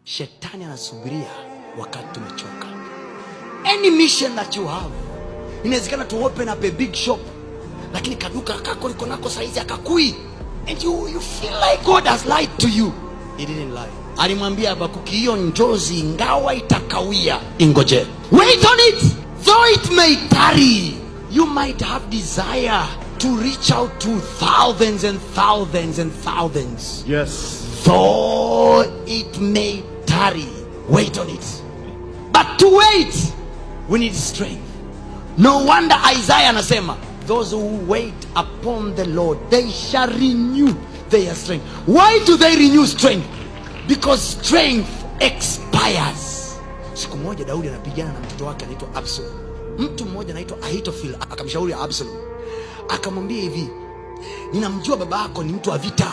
Shetani anasubiria wakati tumechoka. Any mission that you have, inawezekana to open up a big shop, lakini kaduka kako liko nako saizi hakakui, and you feel like God has lied to you. He didn't lie. Alimwambia Habakuki, hiyo njozi ingawa itakawia, ingoje. Wait on it, though it may tarry. You might have desire to reach out to thousands and thousands and thousands. Though it may tarry, wait on it. But to wait, we need strength. No wonder Isaiah anasema, "Those who wait upon the Lord, they shall renew their strength." Why do they renew strength? Because strength expires. Siku moja Daudi anapigana na mtoto wake anaitwa Absalom. Mtu mmoja anaitwa Ahitofel akamshauri Absalom, akamwambia hivi, "Ninamjua baba yako ni mtu wa vita.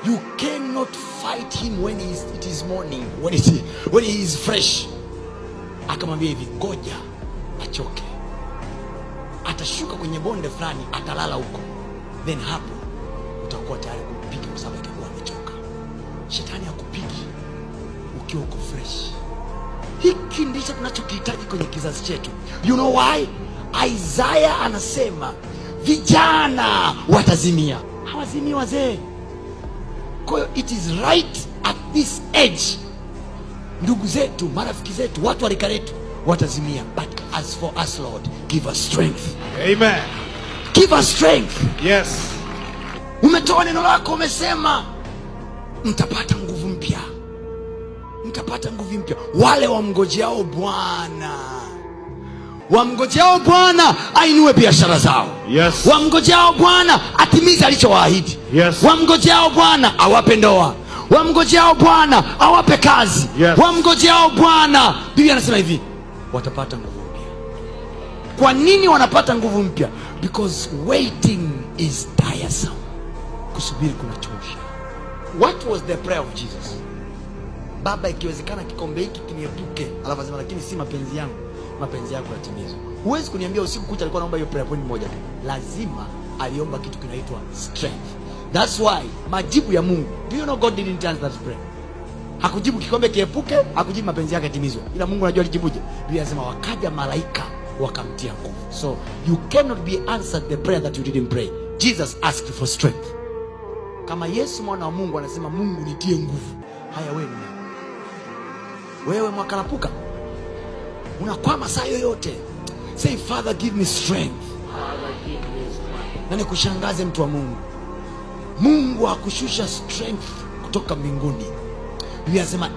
You cannot fight him when it is morning, when he is fresh." Akamwambia hivi, "Ngoja achoke, atashuka kwenye bonde fulani, atalala huko, then hapo utakuwa tayari kumpiga kwa sababu atakuwa amechoka." Shetani hakupigi ukiwa uko fresh. Hiki ndicho tunachokihitaji kwenye kizazi chetu. You know why? Isaiah anasema vijana watazimia, hawazimii wazee. Kwa hiyo it is right at this age, ndugu zetu, marafiki zetu, watu wa rika letu watazimia, but as for us, Lord, give us strength. Amen. Give us strength. Yes. Umetoa neno lako, umesema mtapata nguvu mpya, mtapata nguvu mpya wale wamngojeao Bwana, wamngojeao Bwana ainue biashara zao. Wamngojeao Bwana atimize alichowaahidi. Wamngojeao Bwana awape ndoa, wamngojeao Bwana awape kazi. Wamngojeao Bwana, Biblia anasema hivi, watapata nguvu mpya. Kwa nini wanapata nguvu mpya? Because waiting is tiresome. Kusubiri kunachosha. What was the prayer of Jesus? "Baba, ikiwezekana kikombe hiki kiniepuke." Alafu asema, "Lakini si mapenzi yangu, mapenzi yako yatimizwe." Huwezi kuniambia usiku kucha alikuwa anaomba hiyo prayer point moja tu. Lazima aliomba kitu kinaitwa strength. That's why majibu ya Mungu, do you know God didn't answer that prayer? Hakujibu kikombe kiepuke, hakujibu mapenzi yake yatimizwe, ila Mungu anajua alijibuje. Biblia inasema wakaja malaika wakamtia nguvu. So you cannot be answered the prayer that you didn't pray. Jesus asked for strength. Kama Yesu mwana wa Mungu anasema, "Mungu nitie nguvu," haya, wewe ni nani? Wewe mwakalapuka unakwama saa yoyote. Say, "Father, give me strength." Na nikushangaze, mtu wa Mungu, Mungu hakushusha strength kutoka mbinguni. Biblia inasema